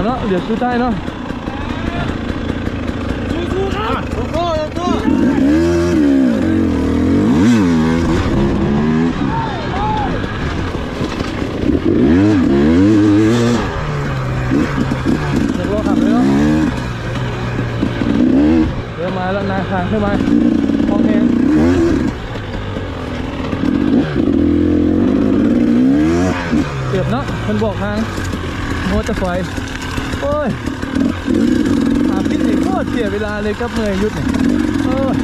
ເນາະ ດຽວສຸດທ້າຍເນາະ ສູ້ໆ ຄັບ ສູ້ໆ ເດີນມາແລ້ວ ນາຍທາງຂຶ້ນມາ ຄອງແຮງ ເກັບເນາະ ເພິ່ນບອກທາງ ມໍເຕີໄຟ ໂອ້ຍ ຫາພິດນີ້ໂຄດເສຍເວລາເລີຍກັບເມື່ອຍຢຸດນີ້ ໂອ້ຍ